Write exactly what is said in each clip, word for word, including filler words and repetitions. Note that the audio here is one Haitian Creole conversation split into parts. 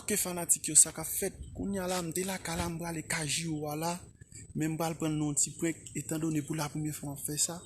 Ok, fanatik yo, sa k ap fèt? Kounye a la, m te lakay la, m prale kay Jiro a la, men m pral pran l nan yon ti prank, etandone pou la premyè fwa m ap fè sa.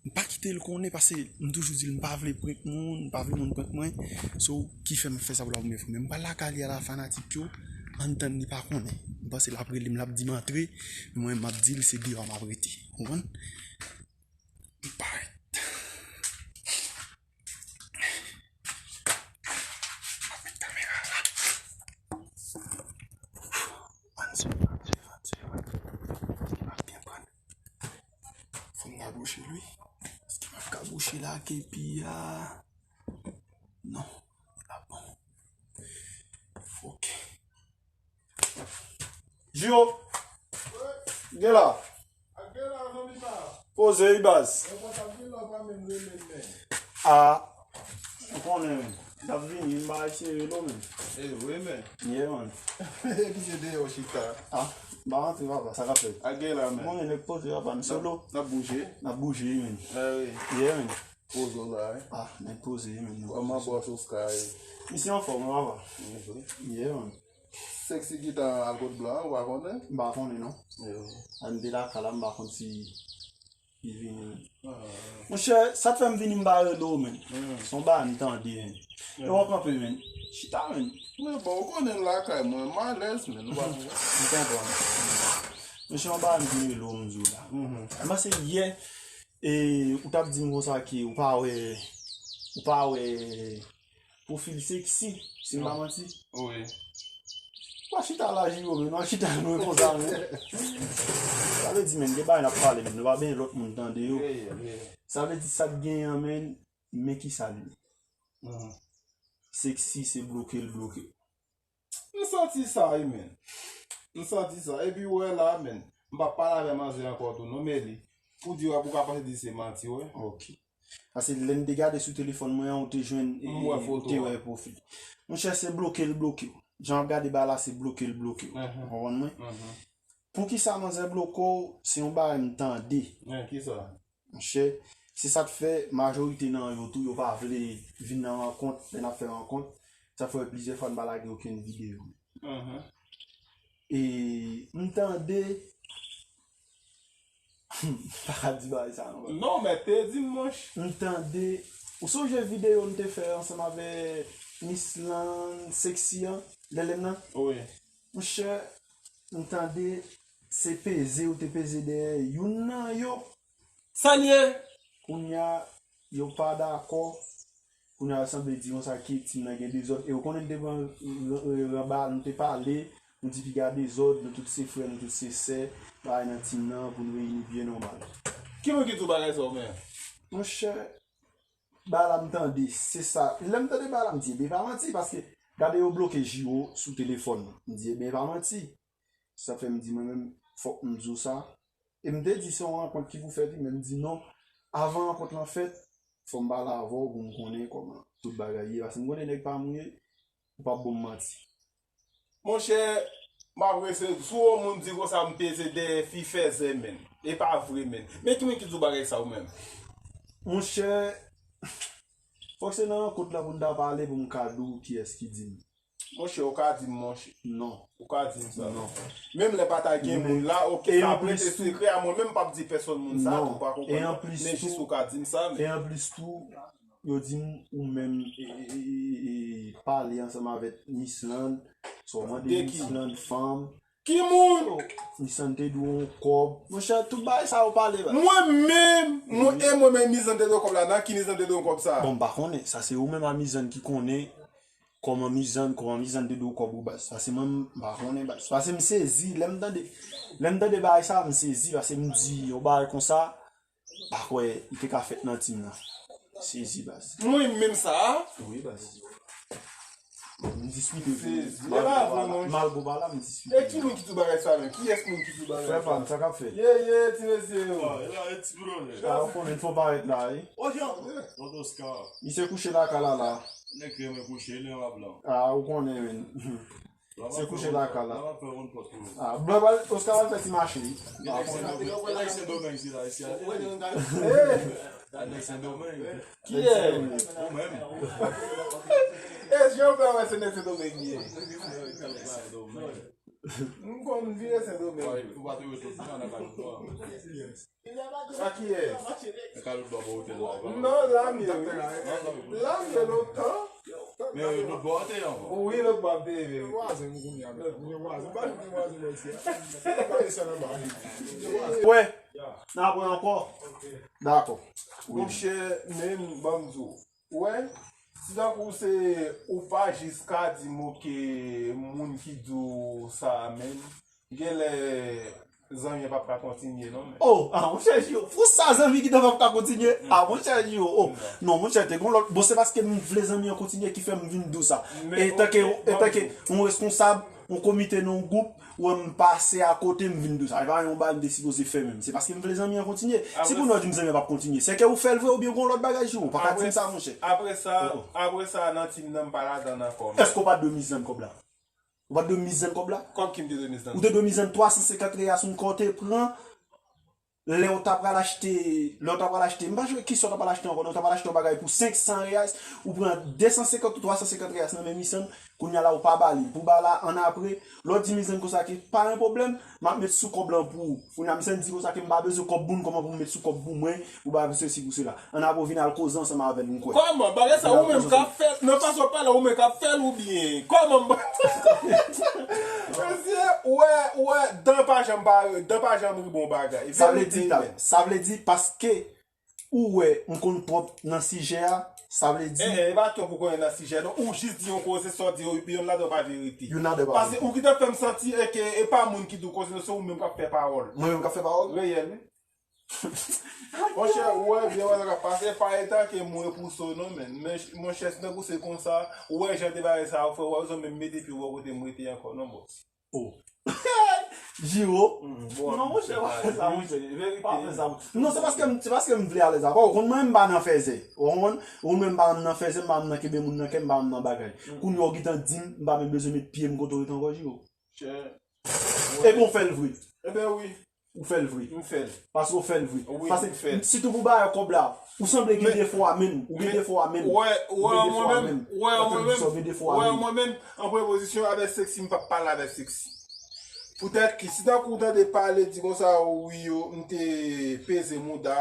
M pa kite l konnen, paske m toujou di l m pa vle prank moun, m pa vle moun prank mwen. So, ki fè m ap fè sa pou la premyè fwa. Men m pral lakay li a la, fanatik yo, ann tann li pa konnen. M panse l ap rele m, l ap di m antre, men mwen, m ap di l se deyò m ap rete. Ou konprann? M parèt. M ap met kamera la. Ann swiv, ann swiv, ann swiv. Èske m ap byen pran? Fò m rabouche l, wi. Èske m ap ka bouche l ak epi a? Non. La bon. Ok. Jiro! Gen la! Poze wi baz. A, ou konnen, men. L ap vini, m pa eseye rele w, men. E vre, men. Yeah, man. Epi se deyò w chita. A, m pa rantre, papa, sa k ap fèt? A, gen la, men. Ou konnen, nèg poze, papa, m solo. N ap bouje. N ap bouje, wi, men. A, wi. Yeah, men. Poze w la, wi. A, nèg poze, wi, men. Kòman bòs Oscar ye? Misye anfòm, wi, papa. Yeah, man. Sexy Guitar al kot blan an, ou pa konnen? M pa konnen, non. Yo. Ann de lakay la, m pa konn si li vini. Monchè, sa k fè m vini, m pa rele w, men. Se yon bagay m tande, men. E w ap kanpe, men. Chita, men. Men bon, ou konnen lakay mwen, m alèz, men. Ou pa konprann. M konprann. Monchè, yon bagay m vin rele w, m di w la. M panse yè, e, ou t ap di m konsa ke ou pa wè, ou pa wè pwofil Sexy, si m pa manti. Wi. W a chita la, Jiro, men w a chita lwen konsa, men. Sa vle di, men, gen bagay n ap pale, men nou pa benyen lòt moun tande yo. Sa vle di, sa k genyen an, men, men ki sa l ye. Sexy, se bloke l bloke. M santi sa, wi, men. M santi sa. Epi, w wè la, men, m p ap pale avè manzè ankò tou, non, Meli. Pou di w, pou ka pase di se manti, w wè. Ok. Paske lè n te gade sou telefòn mwen an, ou te jwenn, e, ou te wè pwofil. Monchè, se bloke l bloke w. Jan w ap gade bagay la, se bloke l bloke w. Ou konprann mwen? Poukisa manzè bloke w? Se yon bagay m tande. Monchè, se sa k fè majorite nan yo tou, yo pa vle vin nan rankont, lè n ap fè rankont. Sa fè plizyè fwa n pa lage okenn videyo. E m tande M pa ka di bagay sa non. Non, men te di m, monch. M tande, ou sonje videyo m te fè ansanm avè Miss lan, Sexy an, Lèlèn nan? Wi. Monchè, m tande se peze ou te peze dèyè youn nan yo. Sa l ye? Kounye a, yo pa dakò. Kounye a, sanble di konsa ke tim nan gen dezòd. E ou konnen n te pran ranba, nou te pale, nou di piga dezòd, nou tout se frè, nou tout se sè, bagay nan tim nan, pou n reyini byen nòmal. Ki moun ki di w bagay sa w menm? Monchè, bagay la m tande, se sa. Lè m tande bagay la, m di, ebyen, e pa manti, paske gade yo bloke Jiro sou telefòn. M di, ebyen, e pa manti. Sa fè m di mwen menm, fòk m di w sa. E m te di se yon rankont ki pou fèt wi, men m di non. Avan rankont lan fèt, fò m pale avè w pou m konnen kòman tout bagay ye. Paske m konnen nèg pa m ou ye, ou p ap ban m manti. Monchè, m ap rese sou yon moun di konsa m peze dèyè fi fèzè menm. E pa vre menm. Men ki moun ki di w bagay sa ou menm? Monchè, fòk se nan rankont lan pou n ta pale pou m ka di w kiyès ki di m. Monchè, ou ka di m, monchè. Non. Ou ka di m sa. Non. Menm lè pa ta gen moun la, oke, sa ap rete sekrè a, mwen menm m p ap di pèsonn moun sa, ou pa konprann. Men jis ou ka di m sa, men. E anplis tou, yo di m ou menm, e, e, e, e, pale ansanm avèk Miss lan, sa w mande Miss lan fanm. Ki moun? Miss lan te dwe yon kòb. Monchè, tout bagay sa yo pale, baz. Mwen menm, mwen, e mwen menm, Miss lan te dwe kòb la, nan ki Miss lan te dwe yon kòb sa? Bon, m pa konnen, sa se ou menm a Miss lan ki konnen. Kòman Mizann, kòman Mizann te dwe kòb ou baz? Paske mwen, m pa konnen baz. Paske m sezi, lè m tande, lè m tande bagay sa, m sezi, paske m di, yon bagay konsa, m pa kwè, li te ka fèt nan tim nan. Sezi baz. Mwen menm sa? Wi baz. M diskite pou mal bo pa la, mal bo pa la, m diskite. E ki moun ki di w bagay sa menm? Kiyès moun ki di w bagay sa? Frè pa m, sa k ap fèt? Ye, ye, ti mesye yo. A, ou konnen, fò parèt la, wi. Misye kouche lakay la la. Nèg ki renmen kouche, li anba blan. A, ou konnen, men. Se kouche lakay la. A, blan, Oscar va fè ti mache, wi. Hey! Sa nèg Sendomeng. Kiyès? Ou menm. E jan w fè wè se nèg Sendomeng li ye? Sendomeng. M konn vire Sendomeng. Ou pa te wè tout moun nan Kalot Nwa. A kiyès? Nan Kalot Nwa bò otèl la. Non, la m ye wi. La m ye lontan. Men lòt bò a te ye ankò. Wi, lòt bò a te ye. Vwazen m kounye a, men. Vwazen, pa vwazen mwen isi a. Pa isi a nan ba. Wè, n a pran ankò. Dakò. Monchè, men ban m di w. Wè, si tankou se ou pa jis ka di m oke moun ki di w sa a menm, genlè zanmi an p ap ka kontinye non men. Oh, ah, monchè Jiro, pou sa zanmi ki t ap ka kontinye? Ah, monchè Jiro, oh, non, monchè, te gon lòt. Bon, se paske m vle zanmi an kontinye ki fè m vin di w sa. E tanke, e tanke yon responsab, yon komite nan yon gwoup, wè m pase akote, m vin di w sa. E pa yon bagay m te sipoze fè menm. Se paske m vle zanmi an kontinye. Si pou nou di m zanmi an p ap kontinye, se ke ou fè l vre oubyen gon lòt bagay Jiro. Ou pa ka di m sa, monchè. Apre sa, apre sa, nan tim nan, m pa ladan ankò. Èske ou pa t dwe mize nan kòb la? Ou pa t dwe mize nan kòb la? Kòb ki m te dwe mize nan? Ou te dwe mize nan twa san senkant reais, yon kòb ou te pran. Lè w ta pral achte, lè w ta pral achte, m pa jwe kisa w ta pral achte ankò, non, w ta pral achte yon bagay pou senk san reais, ou pran de san senkant ou twa san senkant reais nan men Misann, kounye a la ou pa ba li. Pou ba la ann apre, lè w di Misann konsa ke pa gen pwoblèm, m ap met sou kòb lan pou ou. Kounye a Misann di konsa ke m pa bezwen kòb moun, kòman pou m met sou kòb pou mwen, pou ba pou sesi, pou sela. Ann apre w vin al koze ansanm avè l, m kwè. Kòman? Bagay sa ou menm k ap fè l, nan fason w pale, ou menm k ap fè l oubyen? Kòman? Mesye, ou wè, ou wè, dan pa janm pa, dan pa janm ri bon bagay. Sa vle di, sa vle di paske ou wè m konn twòp nan sijè a, sa vle di. E, e, e pa twòp ou konnen nan sijè, non. Ou jis di yon koze, sa w di yo, youn ladan yo pa verite. Youn ladan yo pa verite. Paske ou ki te fè m santi e ke e pa moun ki di w koze, non, se ou menm k ap fè pawòl. Mwen menm k ap fè pawòl? Reyèl, wi. Monchè, ou wè byen wè sa k ap pase, pa etan ke m repouse w non, men, men, monchè, si tankou se konsa, ou wè jan de bagay sa yo fè, ou wè bezwen menm mete pye w bò kote m rete ankò, non, bòs. Oh. Jiro. Non, monchè, pa fè sa, monchè. Pa fè sa. Non, se paske m, se paske m vle alèz avè w. Ou konn mwen, m pa nan fèzè. Ou konprann? Ou konn mwen, m pa nan fèzè, m pa nan kenbe moun nan kè, m pa nan bagay. Kounye a w gentan di m, m pa menm bezwen met pye m kote w rete ankò, Jiro. Epi w fè l vre. Ebyen wi. Ou fè l vre. M fè l. Paske w fè l vre. Wi, m fè l. Paske sitou pou bagay kòb la, ou sanble gen defo a menm. Ou gen defo a menm. Ou gen defo a menm. Ou gen defo a menm. Ou gen defo a menm. An premye pozisyon, avèk Sexy, m p ap pale avèk Sexy. Poutèt ki, si tankou w tande pale, di konsa, wi, yo, m te peze mouda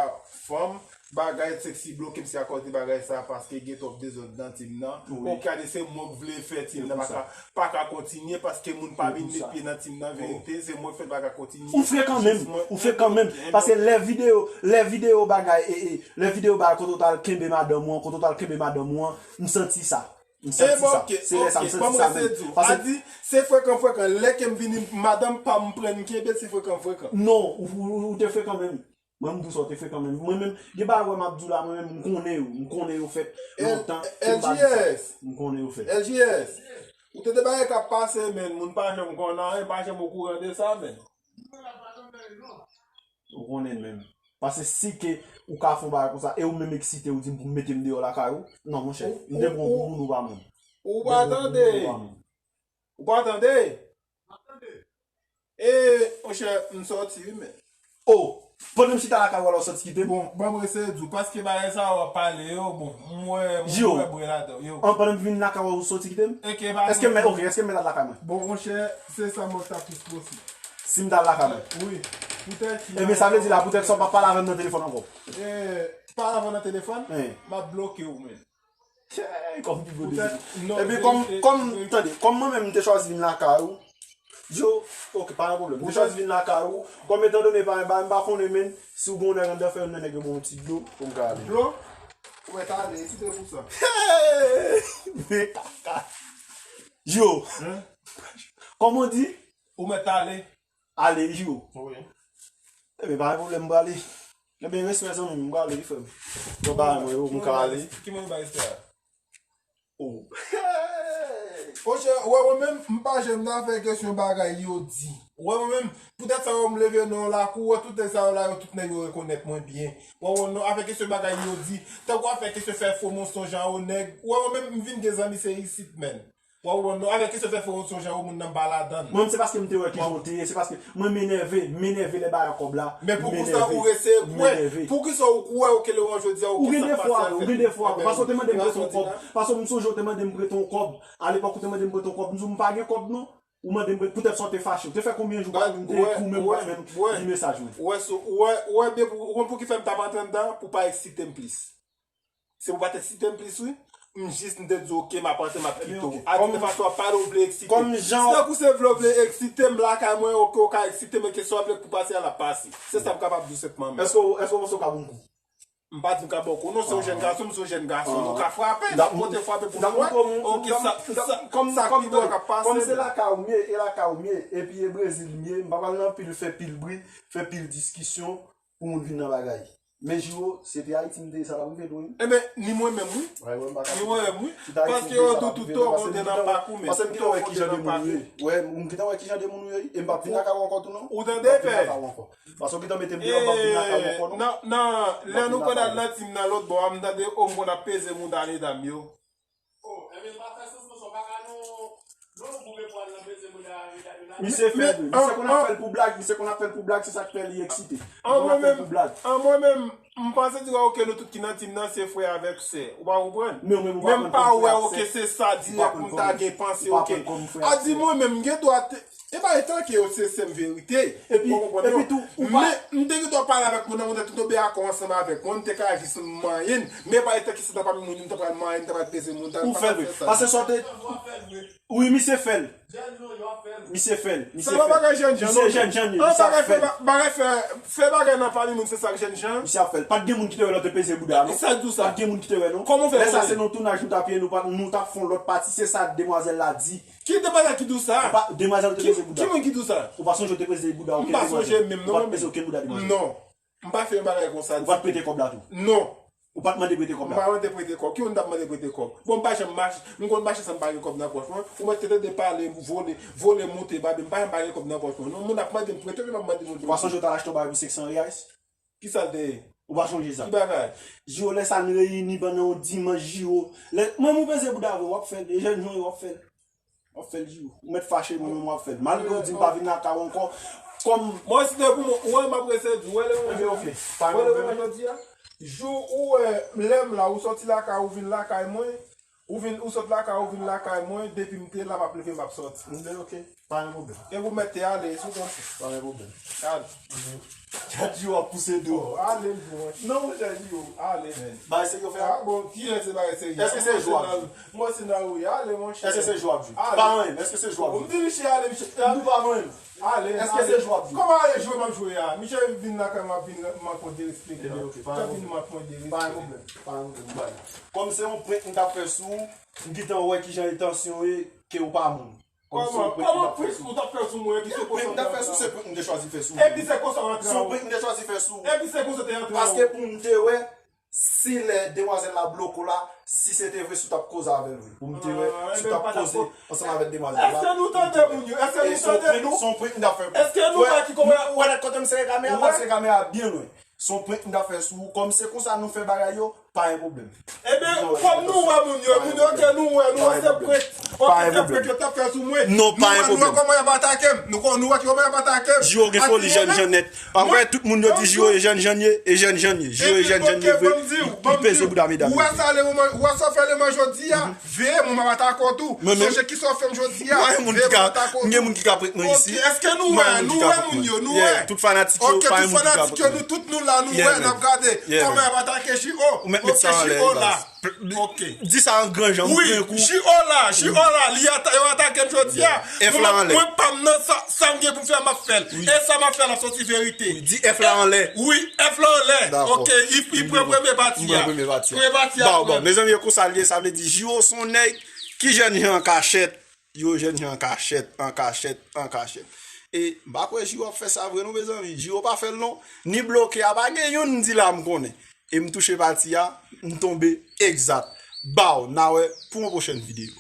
fanm, bagay Sexy bloke m, se akoz de bagay sa, paske gen twòp dezòd nan tim nan. Wi. Oke, gade, se mwen k vle fè tim nan pa ka, pa ka kontinye, paske moun pa vin met pye nan tim nan, verite, se mwen k fè l pa ka kontinye. Ou frekan menm, ou frekan menm. Paske lè videyo, lè videyo bagay, e, e, lè videyo bagay kote w t al kenbe madanm ou an, kote w t al kenbe madanm ou an, m santi sa. M santi sa. Se lè sa, m santi sa menm. Paske a di, se frekan, frekan. Lè ke m vini, madanm pa m pran m kenbe, se frekan, frekan. Non, ou, ou, ou te frekan menm. Mwen, m di w sa, w te frekan menm. Mwen menm, gen bagay wè m ap di w la, mwen menm, m konnen yo. M konnen yo fèt lontan ke m pa di sa. M konnen yo fèt. L J S, ou tande bagay k ap pase, men moun pa janm konn anyen, pa janm okouran de sa, men. Ou konnen menm. Paske si ke ou ka fè yon bagay konsa, e ou menm eksite, ou di m pou m mete m deyò lakay ou, non, monchè, m te pran w pou moun ou pa moun. Ou pa tande? Ou pa tande? E, monchè, m sòti, wi, men. Oh, pandan m chita lakay ou, alò w sòti kite m? Bon, ban m eseye di w, paske bagay sa yo w ap pale yo, bon, m wè, m wè bren ladan yo. An, pandan m vin lakay ou, ou sòti kite m? Èske m mèt, ok, èske m mèt al lakay mwen? Bon, monchè, se sa mwen ta plis posib. Si m t al lakay mwen? Wi. Poutèt ki. Ebyen, sa vle di la, poutèt sa w pa pale avè m nan telefòn ankò? E, pale avè w nan telefòn? M ap bloke w, men. Kòm pi gwo dezi. Epi kòm, kòm, tande, kòm mwen menm m te chwazi vin lakay ou, yo, ok, pa gen pwoblèm. M te chwazi vin lakay ou, kòm etandone pa, pa, m pa konnen menm si w gen yon nèg anndan, fè youn nan nèg yo ba w yon ti dlo pou m ka ale. Dlo? Ou mèt ale, si te pou sa. Men kaka. Yo. Kòman w di? Ou mèt ale. Ale, Jiro. Wi. Ebyen, pa gen pwoblèm, m prale. Ebyen, respè zanmi m, m prale, wi, frè m. Bon, ba mwen, yo, m ka ale. Ki moun ou ba respè a? Oh. Monchè, ou wè mwen menm, m pa janm nan fè kesyon bagay yo di. Ou wè mwen menm, poutèt sa, ou wè m leve nan yon lakou, ou wè tout nèg sa yo la, yo tout nèg yo rekonèt mwen byen. Ou wè, non, afè kesyon bagay yo di, tankou afè kesyon fè fo mansonj a yon nèg. Ou wè mwen menm, m vin gen zanmi se isit, menm. W ap konprann non? Avèk ki se fè fè w sonje yon moun nan m pa ladan l. Mwen, se paske m te wè kijan w te ye, se paske mwen m enève, m enève lè bagay kòb la. Men pou kisa ou rese kwè? Pou kisa ou kwè ou ke lewon jodi a ou ke sa k pase avèk ou? Ou gen defo avè m, ou gen defo avè m. Paske w te mande m prete yon kòb. Paske m sonje w te mande m prete yon kòb. Alepòk ou te mande m prete yon kòb. M di w m pa gen kòb non. Ou mande m poutèt sa w te fache. Ou te fè konbyen jou m te ekri w menm w pa menm li mesaj mwen. Ou wè, ou wè, ou wè byen pou, ou konn pou ki fè m t ap antre anndan pou pa eksite m plis. Se pou pa t eksite m plis wi. M jis m te di w oke m ap antre m ap kite w. A di men fason w ap pale w vle eksite m. Si tankou se vle w vle eksite m lakay mwen oke w ka eksite m e kesyon w ap vle pou pase a l ap pase. Se sa m kapab di w senpman men. Èske w panse w ka ban m kou? M pa di m ka ba w kou non, se yon jèn gason, m se yon jèn gason. Nou ka frape, n ap monte frape pou nou wè. Oke, sa, sa, sa k pi dwòl k ap pase. Kòm se lakay ou m ye, e lakay ou m ye, epi e Brezil m ye, m pa pral nan anpil fè pil bri, fè pil diskisyon pou moun vin nan bagay. Men Jiro, se te Ayiti m te ye, sa t ap rive tou wi. Enben, ni mwen menm wi. Ni mwen menm wi. Paske yo di w tout tan w konte nan pak ou men. Paske m gentan wè kijan de moun ou ye. Wè, m gentan wè kijan de moun ou ye, e m p ap vin lakay ou ankò tou non. Ou tande pè? Paske w gentan mete m deyò, m p ap vin lakay ou ankò non. Nan, nan, lè nou konn al nan tim nan lòt bò a, m tande o m konn ap peze mouda medam yo. Oh, enben l pa fè sans non, sa w pa ka non, non, pou reponn nan peze mouda medam yo la. Misye fè l wi. Misye konn ap fè l pou blag, misye konn ap fè l pou blag, se sa k fè li eksite. Li konn ap fè l pou blag. An mwen menm, m panse di wè oke nou tout ki nan tim nan se frè avèk sè. Ou pa konprann? Men m pa wè oke se sa dirèk pou m ta gen panse oke. A di mwen menm m gen dwa te E pa etan ke yo se sèm verite. Epi, epi tou, ou pa. Men, m te gen dwa pale avèk moun nan, moun nan te tonbe akò ansanm avèk mwen, m te ka jis manyen l. Men e pa etan ke se ta pami moun yo, m ta pral manyen l, m ta pral peze moun, m ta pral fè sa. Ou fè l vre. Paske sa w te. Wi, misye fè l. Misye fè l. Misye fè l. Misye jènjan, non. Misye jènjan, li, misye ap fè l. Bagay fè, fè bagay nan pami moun, se sa k jènjan. Misye ap fè l. Pa t gen moun ki te wè lè w te peze bouda, non. Sa k di w sa? Pa t gen moun ki te wè, non. Kòman w fè konnen? Lè sa se nan tounaj nou t ap ye, nou pa, nou t ap fè yon lòt pati, se sa demwazèl la di. Ki demwazèl ki di w sa? Ou pa, demwazèl ou te peze bouda. Ki moun ki di w sa? Ou pa sonje ou te peze bouda okenn demwazèl? M pa sonje menm non. Ou pa t peze okenn bouda demwazèl? Non. M pa fè yon bagay konsa ditou. Ou pa t prete kòb la tou? Non. Ou pa t mande prete kòb la? M pa mande prete kòb. Ki moun t ap mande prete kòb? Bon, m pa janm mache, m konn mache san m pa gen kòb nan pòch mwen. Ou mèt te tande pale, vole, vole moute babe, m pa janm pa gen kòb nan pòch mwen. Non, moun ap mande m prete, men m ap mande moun prete. Ou pa sonje ou t al achte yon bagay pou senk san reais? Kisa l te ye? Ou pa sonje sa? Ki bagay? Jiro, lè sa n reyini pandan yon dimanch, Jiro. Lè, mwen, ou peze bouda vre, w ap fè l. E jènjan w ye, w ap fè l. W ap fè l, Jiro. Ou mèt fache, mwen menm, w ap fè l. Malgre w di m pa vin lakay ou ankò, kòm. Mwen, si te pou mwen, ou wè, m ap rese di, ou wè lè mwen jodi a? Jou ou wè, lè m la, ou sòti lakay ou vin lakay mwen, ou vin, ou sot lakay ou vin lakay mwen, depi m te la, m ap leve, m ap sòti. Mwen, oke. Pa gen pwoblèm. E pou mèt te ale, sou konsa. Pa gen pwoblèm. Ale. Djadji w ap pouse do. Ale, bon. Non, monchè, di yo. Ale, men. Bagay serye w fè a? Ah, bon, ki lè se bagay serye? Èske se jwèb? Mwen se nan wi, ale, monchè. Èske se jwèb? Pa anyen, èske se jwèb? M di misye ale, misye. M di pa anyen. Ale, èske se jwèb? Kòman ale jwe m ap jwe a? Misye vin lakay m ap vin manke w derespektan. Ebyen, oke, pa gen pwoblèm. Vin manke w derespektan. Pa gen pwoblèm, pa gen pwoblèm. Kòm se yon prank m t ap fè sou ou, m gentan wè kijan entansyon w ye, ke w pa moun. Kòman, kòman prank ou t ap fè sou mwen, epi se konsa m t ap fè sou, se prank m te chwazi fè sou ou. Epi se konsa w antre an ou. Se yon prank m te chwazi fè sou ou. Epi se konsa w te antre an ou. Paske pou m te wè, si lè demwazèl la bloke w la, si se te vre, si w t ap koze avè l vre. Pou m te wè, si w t ap koze ansanm avèk demwazèl la. Èske nou tande moun yo? Èske nou tande nou? Se yon prank m t ap fè. Èske nou wè ki kòman y ap. Ou wè nèt kote m sere kamera, m sere kamera byen lwen. Se yon prank m t ap fè sou ou. Kòm se konsa nou fè bagay yo, pa gen pwoblèm. Ebyen, kòm nou wè moun yo, moun yo ke nou wè, nou wè se prank. Oke, se prank yo t ap fè sou mwen. Non, pa gen pwoblèm. Nou wè kòman y ap atake m. Nou wè kòman y ap atake m. Jiro gen foli jènjan nèt. Anvre, tout moun yo di Jiro e jènjan ye, e jènjan ye. Jiro e jènjan ye vre. Li peze bouda medam yo. Ou wè sa lè mwen, ou wè sa fè lè mwen jodi a. Veye mwen, m ap atake w tou. Sonje kisa w fè m jodi a. Veye mwen, m ap atake w tou. Gen moun ki ka prank mwen isi. Oke, èske nou wè, nou wè moun yo, nou wè. Tout fanatik yo, pa gen moun ki ka prank mwen. Oke, tout fanatik yo, nou tout nou la, nou wè, n ap gade kòman y ap atake Jiro. Ou mèt met sa anlè, baz. Oke. Di sa an gran jan, m prank ou. Wi, Jiro la, Jiro la, li ata-, yo atake m jodi a. Mwen, mwen pa m nan sa, sa m gen pou m fè, m ap fè l. E sa m ap fè l ap soti verite. Wi, di F la anlè. Wi, F la anlè. Dakò. Oke, li, li pran premye pati a. Li pran premye pati a. Premye pati a. Bon, bon, mezanmi, e konsa l ye, sa vle di Jiro se yon nèg ki jènjan an kachèt. Jiro jènjan an kachèt, an kachèt, an kachèt. E m pa kwè Jiro ap fè sa vre non, mezanmi. Jiro pa fè l non. Ni bloke a, pa gen youn m di la m konnen. E m touche pati a, m tonbe egzat. Baw, n a wè pou yon pwochèn videyo.